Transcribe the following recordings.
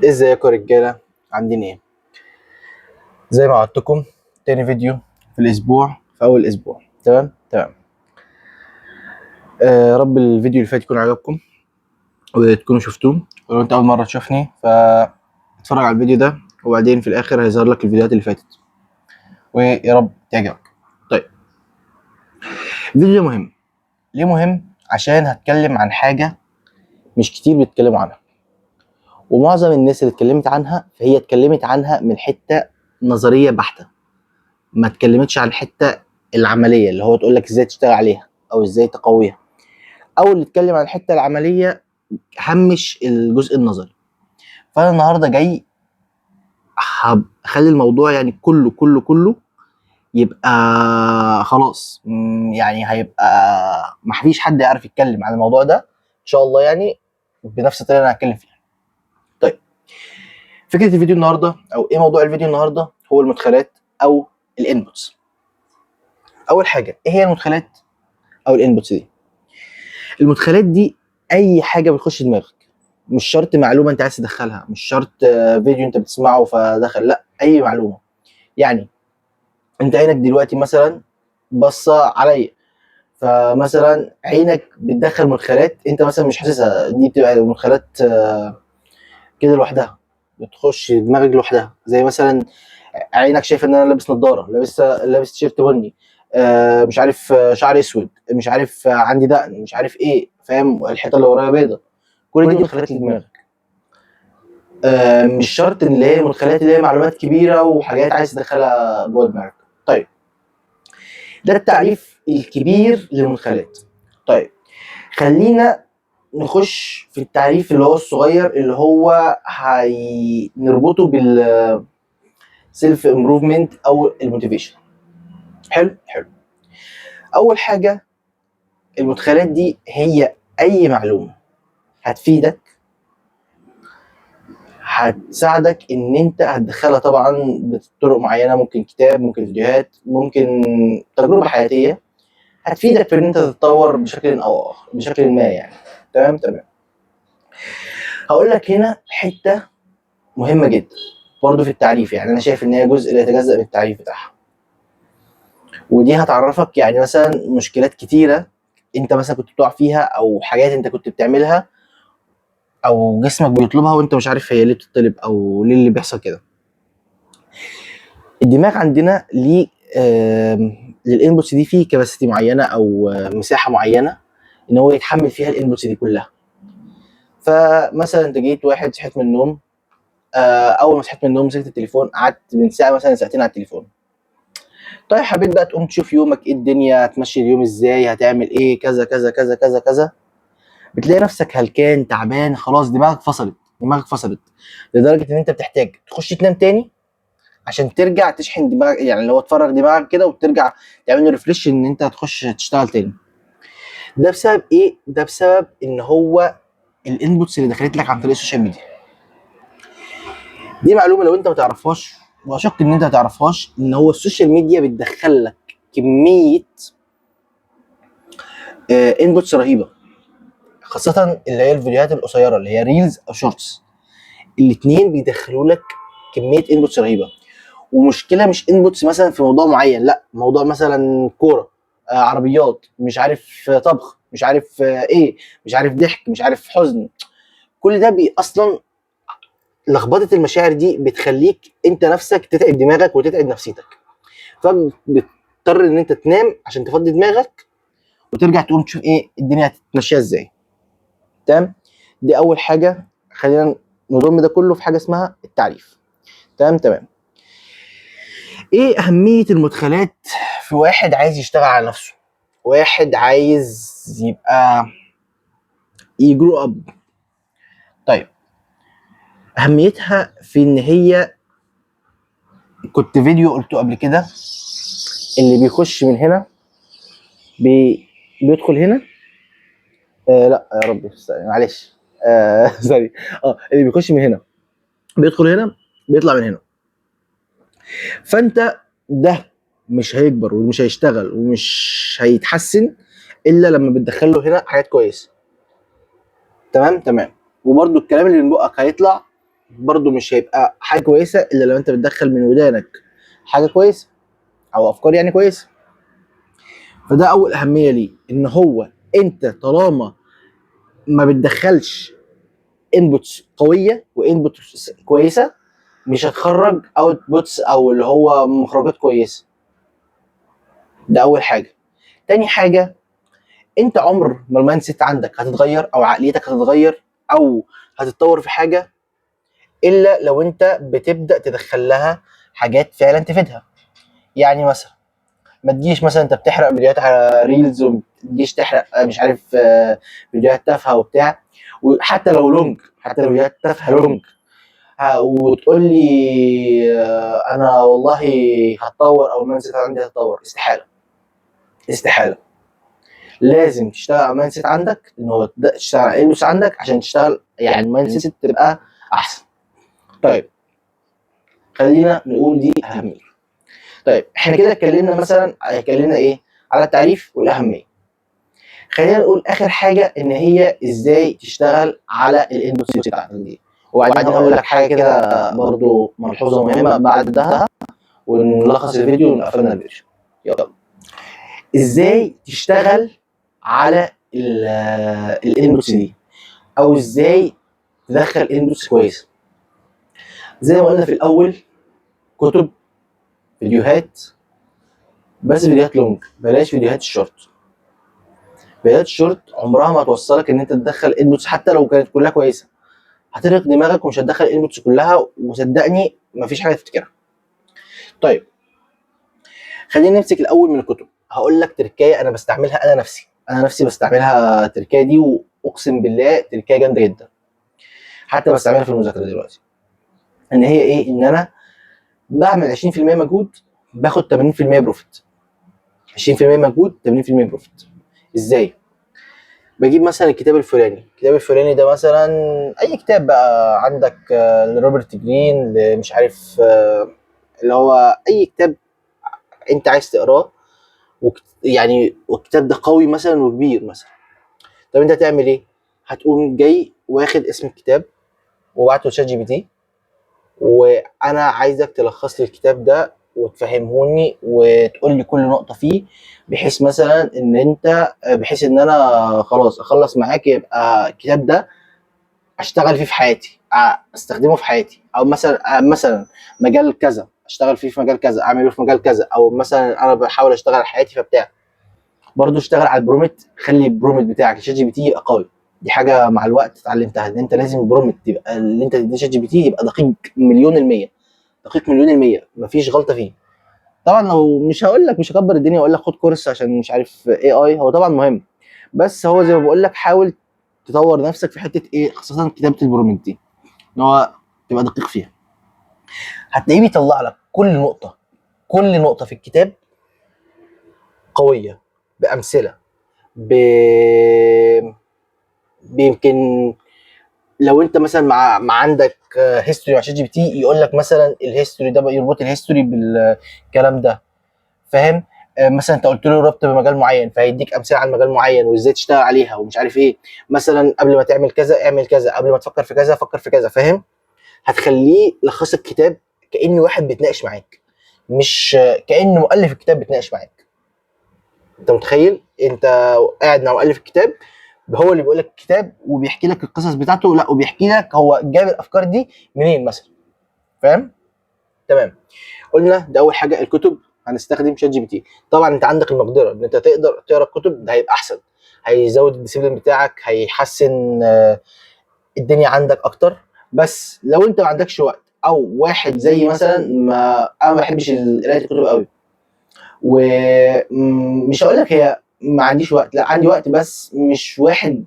ازيكم يا رجاله؟ عاملين ايه؟ زي ما وعدتكم، تاني فيديو في الاسبوع، في اول اسبوع. تمام تمام. رب الفيديو اللي فات يكون عجبكم وتكونوا شفتوه. ولو انت اول مرة تشوفني فاتفرج على الفيديو ده، وبعدين في الاخر هيظهر لك الفيديوهات اللي فاتت، ويا رب تعجبك. طيب، الفيديو ده مهم ليه؟ مهم عشان هتكلم عن حاجة مش كتير بيتكلموا عنها، ومعظم الناس اللي اتكلمت عنها فهي اتكلمت عنها من حتة نظرية بحته، ما اتكلمتش عن الحتة العملية اللي هو تقول لك ازاي تشتغل عليها او ازاي تقويها، او اللي اتكلم عن الحتة العملية همش الجزء النظري. فانا النهارده جاي هخلي الموضوع يعني كله كله كله يبقى خلاص، يعني هيبقى ما فيش حد يعرف يتكلم عن الموضوع ده ان شاء الله، يعني بنفس الطريقة اللي انا هتكلم فيها. طيب، فكرة الفيديو النهارده او ايه موضوع الفيديو النهارده؟ هو المدخلات او ال inputs. اول حاجة، ايه هي المدخلات او ال inputs دي؟ المدخلات دي اي حاجة بتخش دماغك، مش شرط معلومة انت عايز تدخلها، مش شرط فيديو انت بتسمعه فدخل، لا، اي معلومة. يعني انت عينك دلوقتي مثلا بصة عليا، فمثلا عينك بتدخل مدخلات انت مثلا مش حاسسها، دي بتبقى مدخلات كده لوحدها، بتخش دماغك لوحدها. زي مثلا عينك شايفه ان انا لابس نظاره، لابس تيشيرت بني، مش عارف، شعري اسود، مش عارف، عندي دقن، مش عارف ايه، فاهم، الحيطة اللي ورايا بيضة. كل دي مدخلات لدماغك. مش شرط ان اللي هي مدخلات اللي هي معلومات كبيرة وحاجات عايز تدخلها جوه دماغك. طيب، ده التعريف الكبير للمدخلات. طيب، خلينا نخش في التعريف اللي هو الصغير اللي هو هنربطه بال self improvement او ال motivation. حلو حلو. اول حاجة، المدخلات دي هي اي معلومة هتفيدك، هتساعدك ان انت هتدخلها، طبعا بطرق معينه، ممكن كتاب، ممكن فيديوهات، ممكن تجربه حياتيه هتفيدك في ان انت تتطور بشكل او اخر، بشكل ما يعني. تمام تمام. هقول لك هنا حتة مهمة جدا برضو في التعريف، يعني انا شايف ان هي جزء لا يتجزأ من التعريف بتاعها، ودي هتعرفك يعني مثلا مشكلات كتيرة انت مثلا كنت بتقع فيها، او حاجات انت كنت بتعملها او جسمك بيطلبها وانت مش عارف هي ليه بتطلب او ليه اللي بيحصل كده. الدماغ عندنا ليه لل inputs دي فيه capacity معينة او مساحة معينة ان هو يتحمل فيها ال inputs دي كلها. فمثلا انت جيت واحد صحيت من النوم، اول ما صحيت من النوم مسكت التليفون، قعدت من ساعة مثلا ساعتين على التليفون. طيب، حبيت بقى تقوم تشوف يومك ايه، الدنيا هتمشي اليوم ازاي، هتعمل ايه، كذا كذا كذا كذا كذا، بتلاقي نفسك هلكان تعبان، خلاص دماغك فصلت، دماغك فصلت لدرجة ان انت بتحتاج تخش تنام تاني عشان ترجع تشحن دماغك، يعني لو تفرغ دماغك كده وترجع تعمل له refresh ان انت هتخش تشتغل تاني. ده بسبب ايه؟ ده بسبب ان هو ال inputs اللي دخلت لك عن طريق ال social media. دي معلومة لو انت ما تعرفهاش، واشك ان انت ما تعرفهاش، ان هو ال social media بتدخل لك كمية inputs رهيبه، خاصة اللي هي الفيديوهات القصيرة اللي هي reels او shorts. الاثنين بيدخلوا لك كمية inputs رهيبه. ومشكلة مش inputs مثلا في موضوع معين، لا، موضوع مثلا كوره، عربيات، مش عارف، طبخ، مش عارف، ايه، مش عارف، ضحك، مش عارف، حزن. كل ده بي اصلا لخبطة المشاعر دي بتخليك انت نفسك تتعب دماغك وتتعب نفسيتك، فبتضطر ان انت تنام عشان تفضي دماغك وترجع تقوم تشوف ايه الدنيا هتتمشيها ازاي. تمام؟ دي اول حاجه. خلينا نضم ده كله في حاجة اسمها التعريف. تمام تمام. ايه اهمية المدخلات في واحد عايز يشتغل على نفسه، واحد عايز يبقى ي grow up؟ طيب، اهميتها في ان هي كنت فيديو قلته قبل كده، اللي بيخش من هنا بيدخل هنا. لا يا ربي، معلش، sorry. اللي بيخش من هنا بيدخل هنا، بيطلع من هنا. فانت ده مش هيكبر ومش هيشتغل ومش هيتحسن الا لما بتدخل له هنا حاجات كويسه. تمام تمام. وبرده الكلام اللي من بقك هيطلع برضو مش هيبقى حاجة كويسة الا لو انت بتدخل من ودانك حاجة كويسة او افكار يعني كويسة. فده اول اهمية ليه، ان هو انت طالما ما بتدخلش inputs قوية و inputs كويسة مش هتخرج outputs او اللي هو مخرجات كويسة. ده اول حاجة. تاني حاجة، انت عمر ما ال mindset عندك هتتغير او عقليتك هتتغير او هتتطور في حاجة الا لو انت بتبدا تدخل لها حاجات فعلا تفيدها. يعني مثلا ما تجيش مثلا انت بتحرق فيديوهات على reels، وما تجيش تحرق مش عارف فيديوهات تافهة وبتاع، وحتى لو long، حتى لو فيديوهات تافهة long، وتقول لي انا والله هتطور او ال mindset عندي هتطور. استحالة، استحالة. لازم تشتغل على ال mindset عندك، ان هو تبدا تشتغل على ال inputs عندك عشان تشتغل يعني ال mindset تبقى احسن. طيب خلينا نقول دي اهمية. طيب احنا كده اتكلمنا مثلا، اتكلمنا ايه على التعريف والاهميه. خلينا نقول اخر حاجة ان هي ازاي تشتغل على ال inputs بتاعتك دي، وبعدين هقول لك حاجة كده برضو ملحوظة مهمة بعدها، ونلخص الفيديو ونقفلنا الفيديو. يلا، ازاي تشتغل على ال inputs دي، او ازاي تدخل inputs كويسة. زي ما قلنا في الاول، كتب، فيديوهات، بس فيديوهات long، بلاش فيديوهات الشورت. فيديوهات الشورت عمرها ما توصلك ان انت تدخل inputs حتى لو كانت كلها كويسة، هترهق دماغك ومش هتدخل inputs كلها، وصدقني مفيش حاجة تفتكرها. طيب خلينا نمسك الاول من الكتب. هقول لك تركايه انا بستعملها، انا نفسي بستعملها التركايه دي، واقسم بالله تركايه جامدة جدا، حتى بستعملها في المذاكرة دلوقتي. ان هي ايه؟ ان انا بعمل 20% مجهود باخد 80% profit. 20% مجهود 80% profit. ازاي؟ بجيب مثلا الكتاب الفلاني، الكتاب الفلاني ده مثلا اي كتاب بقى عندك، لروبرت جرين، مش عارف، اللي هو اي كتاب انت عايز تقراه، يعني والكتاب ده قوي مثلا وكبير مثلا. طب انت هتعمل ايه؟ هتقوم جاي واخد اسم الكتاب وبعته ChatGPT، وانا عايزك تلخص لي الكتاب ده وتفهمهوني وتقول لي كل نقطة فيه، بحيث مثلا ان انت، بحيث ان انا خلاص اخلص معاك يبقى الكتاب ده اشتغل فيه في حياتي، استخدمه في حياتي، او مثلا مجال كذا اشتغل فيه في مجال كذا، اعمله في مجال كذا، او مثلا انا بحاول اشتغل على حياتي فبتاع. برضه اشتغل على ال prompt، خلي ال prompt بتاعك ChatGPT يبقى قوي. دي حاجة مع الوقت اتعلمتها، ان انت لازم ال prompt يبقى اللي انت تديه ChatGPT يبقى دقيق مليون المية، دقيق مليون المية، مفيش غلطه فيه. طبعا لو مش هقول لك، مش هكبر الدنيا واقول لك خد كورس عشان مش عارف AI، هو طبعا مهم، بس هو زي ما بقول لك حاول تطور نفسك في حتة ايه، خاصة كتابه ال prompt دي، ان هو تبقى دقيق فيها. هتلاقيه بيطلع لك كل نقطة، كل نقطة في الكتاب قوية بامثلة، بيمكن لو انت مثلا مع عندك history مع ChatGPT يقول لك مثلا ال history ده بقى، يربط ال history بالكلام ده، فاهم؟ مثلا انت قلت له ربط بمجال معين، فهيديك امثلة عن مجال معين وازاي تشتغل عليها ومش عارف ايه. مثلا قبل ما تعمل كذا اعمل كذا، قبل ما تفكر في كذا فكر في كذا، فاهم؟ هتخليه لخص الكتاب كأن واحد بيتناقش معاك، مش كأن مؤلف الكتاب بيتناقش معاك. انت متخيل انت قاعد مع مؤلف الكتاب، هو اللي بيقول لك الكتاب وبيحكي لك القصص بتاعته، لا وبيحكي لك هو جاب الافكار دي منين مثلا، فاهم؟ تمام. قلنا ده اول حاجة الكتب، هنستخدم ChatGPT. طبعا انت عندك المقدرة ان انت تقدر تقرا الكتب، ده هيبقى احسن، هيزود ال discipline بتاعك، هيحسن الدنيا عندك اكتر. بس لو انت ما عندكش وقت، او واحد زي مثلا ما انا ما بحبش قرايه الكتب قوي، ومش هقول لك هي ما عنديش وقت، لا عندي وقت، بس مش واحد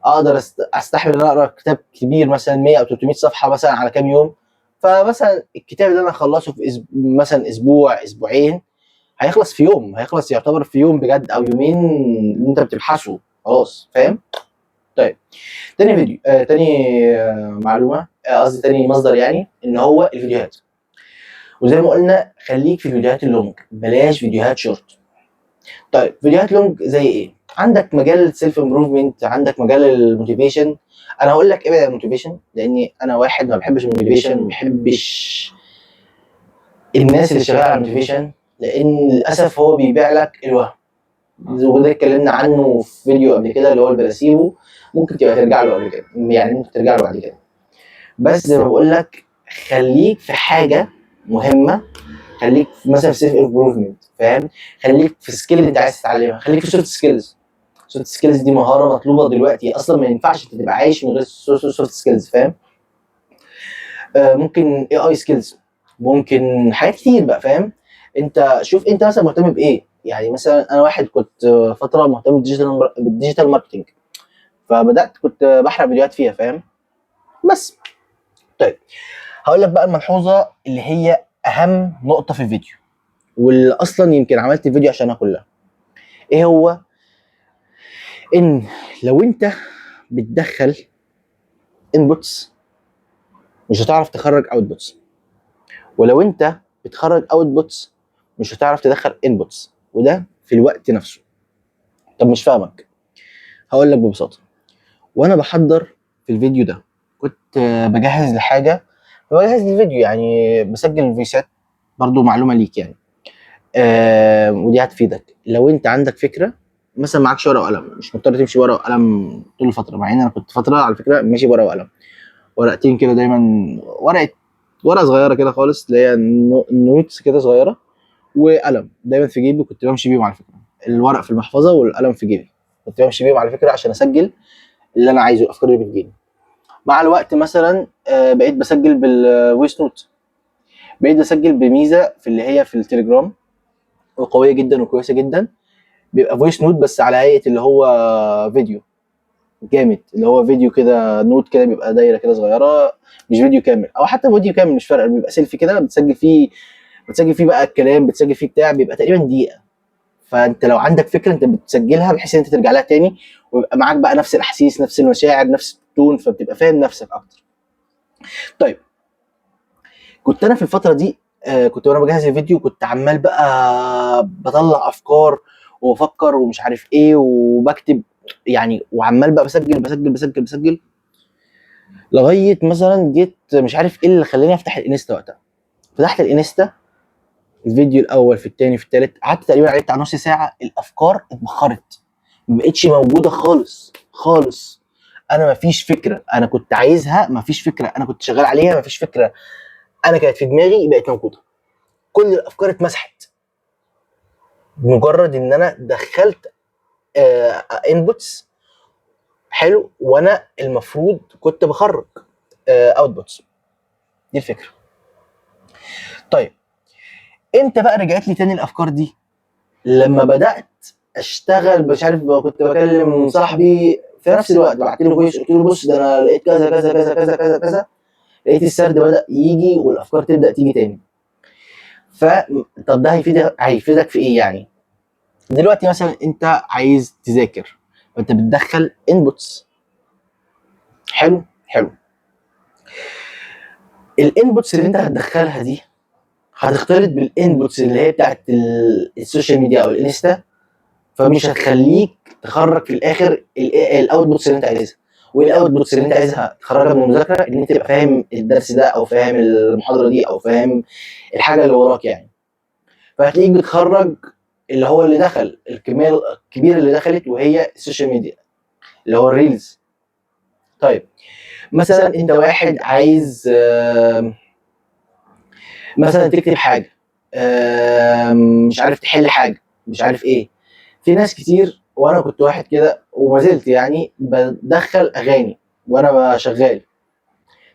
اقدر استحمل ان انا اقرا كتاب كبير مثلا 100 او 300 صفحة مثلا على كام يوم. فمثلا الكتاب اللي انا اخلصه في مثلا اسبوع اسبوعين هيخلص في يوم، هيخلص يعتبر في يوم بجد او يومين اللي انت بتبحثه خلاص، فاهم؟ طيب تاني فيديو، تاني معلومة، قصدي تاني مصدر، يعني ان هو الفيديوهات. وزي ما قلنا خليك في فيديوهات ال long، بلاش فيديوهات شورت. طيب فيديوهات long زي ايه؟ عندك مجال self improvement، عندك مجال ال motivation. انا هقول لك ابعد عن ال motivation، لاني انا واحد ما بحبش ال motivation، ما بحبش الناس اللي شغالة على ال motivation، لان للاسف هو بيبيع لك الوهم، وده اتكلمنا عنه في فيديو قبل كده اللي هو البلاسيبو، ممكن تبقى ترجع له قبل كده، يعني ممكن ترجع له بعد كده. بس زي ما بقول لك، خليك في حاجة مهمة، خليك مثلا في self improvement، فاهم؟ خليك في skill اللي انت عايز تتعلمها، خليك في soft skills. soft skills دي مهارة مطلوبه دلوقتي، اصلا ما ينفعش انت تبقى عايش من غير soft skills، فاهم؟ ممكن AI skills، ممكن حاجات كتير بقى، فاهم؟ انت شوف انت مثلا مهتم بايه. يعني مثلا انا واحد كنت فترة مهتم بال digital marketing، فبدات كنت بحرق فيديوهات فيها، فاهم؟ بس طيب هقول لك بقى الملحوظة اللي هي اهم نقطة في الفيديو، واللي اصلا يمكن عملت الفيديو عشانها كلها. ايه هو؟ ان لو انت بتدخل inputs مش هتعرف تخرج outputs، ولو انت بتخرج outputs مش هتعرف تدخل inputs، وده في الوقت نفسه. طب مش فاهمك، هقول لك ببساطة. وانا بحضر في الفيديو ده كنت بجهز لحاجة، بجهز الفيديو يعني بسجل فويسات، برضو معلومة ليك يعني، ودي هتفيدك لو انت عندك فكرة. مثلا معكش ورقة وقلم، مش مضطر تمشي ورقة وقلم طول الفترة، مع ان انا كنت فترة على فكرة ماشي ورقة وقلم، ورقتين كده دايما، ورقة صغيرة كده خالص اللي هي notes كده صغيرة، وقلم دايما في جيبي، كنت بمشي بيهم على فكرة، الورق في المحفظة والقلم في جيبي، كنت بمشي بيهم على فكرة عشان اسجل اللي انا عايزه، الافكار اللي بتجيلي. مع الوقت مثلا بقيت بسجل بال voice note، بقيت بسجل بميزه في اللي هي في التليجرام، وقويه جدا وكويسة جدا، بيبقى voice note بس على هيئة اللي هو فيديو جامد، اللي هو فيديو كده note كده، بيبقى دايرة كده صغيرة، مش فيديو كامل او حتى فيديو كامل مش فارقه، بيبقى سيلفي كده بتسجل فيه بقى الكلام، بتسجل فيه بتاع، بيبقى تقريبا دقيقة. فانت لو عندك فكرة انت بتسجلها بحيث ان انت ترجع لها تاني، ويبقى معاك بقى نفس الاحاسيس، نفس المشاعر، نفس ال tone، فبتبقى فاهم نفسك اكتر. طيب كنت انا في الفترة دي كنت وانا بجهز الفيديو كنت عمال بقى بطلع افكار وبفكر ومش عارف ايه وبكتب يعني، وعمال بقى بسجل بسجل بسجل بسجل، لغاية مثلا جيت مش عارف ايه اللي خلاني افتح الانستا وقتها. فتحت الانستا، الفيديو الاول في الثاني في الثالث، قعدت تقريبا عليه بتاع نص ساعة، الافكار اتبخرت، ما بقتش موجودة خالص خالص. انا مفيش فكرة انا كنت عايزها، مفيش فكرة انا كنت شغال عليها، مفيش فكرة انا كانت في دماغي بقت موجودة، كل الافكار اتمسحت بمجرد ان انا دخلت inputs. حلو، وانا المفروض كنت بخرج outputs. دي الفكرة. طيب امتى بقى رجعت لي تاني الافكار دي؟ لما بدات اشتغل، مش عارف كنت بكلم صاحبي في نفس الوقت، بعت له voice قلت له بص ده انا لقيت كذا كذا كذا كذا كذا كذا، لقيت السرد بدا يجي والافكار تبدا تيجي تاني. ف طب ده هيفيدك في ايه يعني؟ دلوقتي مثلا انت عايز تذاكر، فانت بتدخل inputs. حلو حلو، ال inputs اللي انت هتدخلها دي هتختلط بال inputs اللي هي بتاعت ال social media او الانستا، فمش هتخليك تخرج في الاخر ال outputs اللي انت عايزها. وايه ال outputs اللي انت عايزها تخرجها من المذاكرة؟ ان انت تبقى فاهم الدرس ده او فاهم المحاضرة دي او فاهم الحاجة اللي وراك يعني. فهتلاقيك بتخرج اللي هو اللي دخل، الكمية الكبيرة اللي دخلت وهي ال social media اللي هو ال reels. طيب مثلا انت واحد عايز مثلا تكتب حاجة، مش عارف تحل حاجة، مش عارف ايه. في ناس كتير، وانا كنت واحد كده وما زلت يعني، بدخل اغاني وانا شغال،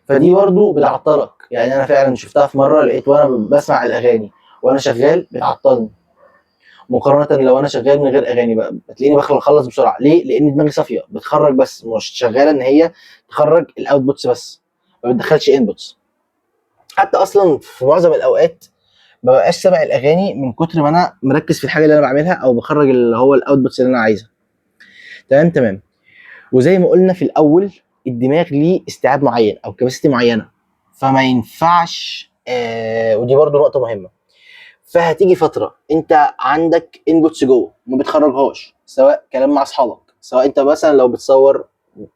فدي برضو بتعطلك يعني. انا فعلا شفتها في مرة، لقيت وانا بسمع الاغاني وانا شغال بتعطلني، مقارنة لو انا شغال من غير اغاني بقى بتلاقيني بخلص بسرعة. ليه؟ لان دماغي صافية، بتخرج بس، مش شغالة ان هي تخرج ال outputs بس، ما بتدخلش inputs. حتى اصلا في معظم الاوقات ما بقاش سامع الاغاني من كتر ما انا مركز في الحاجة اللي انا بعملها او بخرج اللي هو ال outputs اللي انا عايزها. تمام تمام. وزي ما قلنا في الاول، الدماغ ليه استيعاب معين او capacity معينة، فما ينفعش، ودي برضو نقطة مهمة. فهتيجي فترة انت عندك inputs جوه ما بتخرجهاش، سواء كلام مع اصحابك، سواء انت مثلا لو بتصور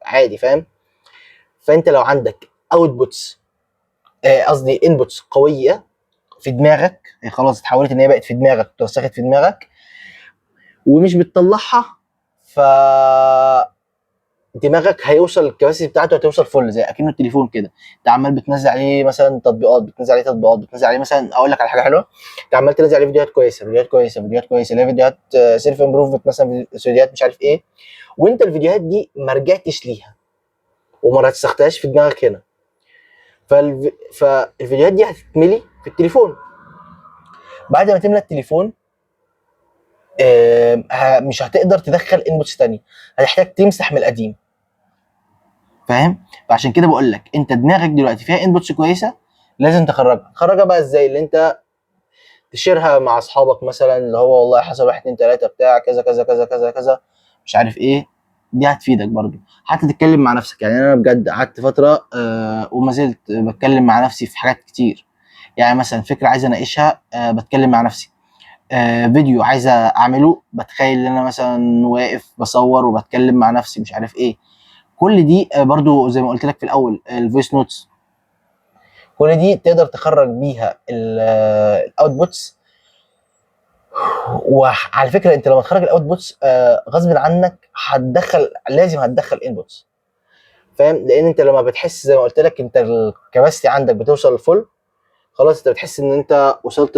عادي، فاهم؟ فانت لو عندك outputs، قصدي inputs قوية في دماغك، هي خلاص اتحولت ان هي بقت في دماغك، اترسخت في دماغك ومش بتطلعها، ف دماغك هيوصل ال capacity بتاعته هتوصل full، زي اكنه التليفون كده، انت عمال بتنزل عليه مثلا تطبيقات، بتنزل عليه تطبيقات، بتنزل عليه مثلا، اقول لك على حاجة حلوه، انت عمال تنزل عليه فيديوهات كويسه، فيديوهات كويسه، فيديوهات كويسه، اللي هي فيديوهات self improvement مثلا، فيديوهات مش عارف ايه، وانت الفيديوهات دي ما رجعتش ليها وما رسختهاش في دماغك هنا، فالفيديوهات دي هتتملي في التليفون. بعد ما تملى التليفون مش هتقدر تدخل inputs تانية، هتحتاج تمسح من القديم، فاهم؟ فعشان كده بقول لك انت دماغك دلوقتي فيها inputs كويسه، لازم تخرجها. تخرجها بقى ازاي؟ اللي انت تشيرها مع اصحابك مثلا، اللي هو والله حصل 1 2 3 بتاع كذا كذا كذا كذا كذا مش عارف ايه، دي هتفيدك برضو. حتى تتكلم مع نفسك، يعني انا بجد قعدت فترة وما زلت بتكلم مع نفسي في حاجات كتير، يعني مثلا فكرة عايز اناقشها بتكلم مع نفسي، فيديو عايز اعمله بتخيل ان انا مثلا واقف بصور وبتكلم مع نفسي مش عارف ايه. كل دي برضو زي ما قلت لك في الاول ال voice notes، كل دي تقدر تخرج بيها ال outputs. وعلى فكرة انت لما تخرج ال outputs غصب عنك هتدخل، لازم هتدخل inputs، فاهم؟ لان انت لما بتحس زي ما قلت لك انت ال capacity عندك بتوصل ال full، خلاص انت بتحس ان انت وصلت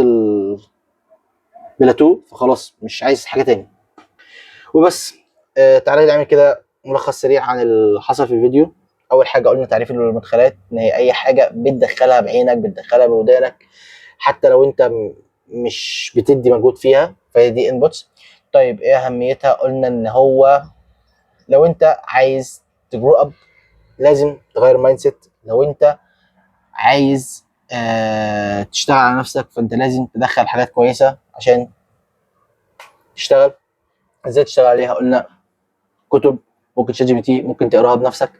البلاتو، فخلاص مش عايز حاجة تاني وبس. تعالى نعمل كده ملخص سريع عن اللي حصل في الفيديو. اول حاجة قلنا تعريف المدخلات، ان هي اي حاجة بتدخلها بعينك، بتدخلها بودانك، حتى لو انت مش بتدي مجهود فيها، فهي دي inputs. طيب ايه اهميتها؟ قلنا ان هو لو انت عايز ت grow up لازم تغير mindset، لو انت عايز تشتغل على نفسك فانت لازم تدخل حاجات كويسة عشان تشتغل. ازاي تشتغل عليها؟ قلنا كتب، ممكن ChatGPT، ممكن تقراها بنفسك،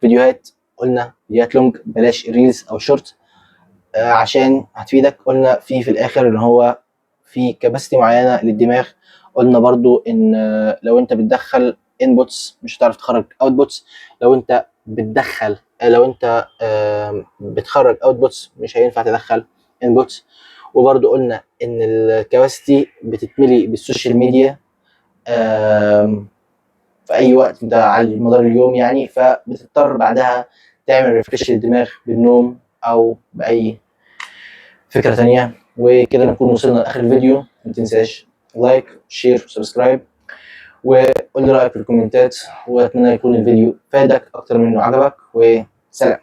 فيديوهات، قلنا فيديوهات long بلاش reels او شورت عشان هتفيدك. قلنا في الاخر ان هو في capacity معينة للدماغ، قلنا برضو ان لو انت بتدخل inputs مش هتعرف تخرج outputs، لو انت بتدخل لو انت بتخرج outputs مش هينفع تدخل inputs. وبرضو قلنا ان ال capacity بتتملي بال social media في اي وقت انت على مدار اليوم يعني، فبتضطر بعدها تعمل refresh للدماغ بالنوم او باي فكرة تانية. وكده نكون وصلنا لاخر الفيديو. ما تنساش like، share، subscribe، وقول لي رايك في الكومنتات، واتمنى يكون الفيديو فادك اكتر من انه عجبك، وسلام.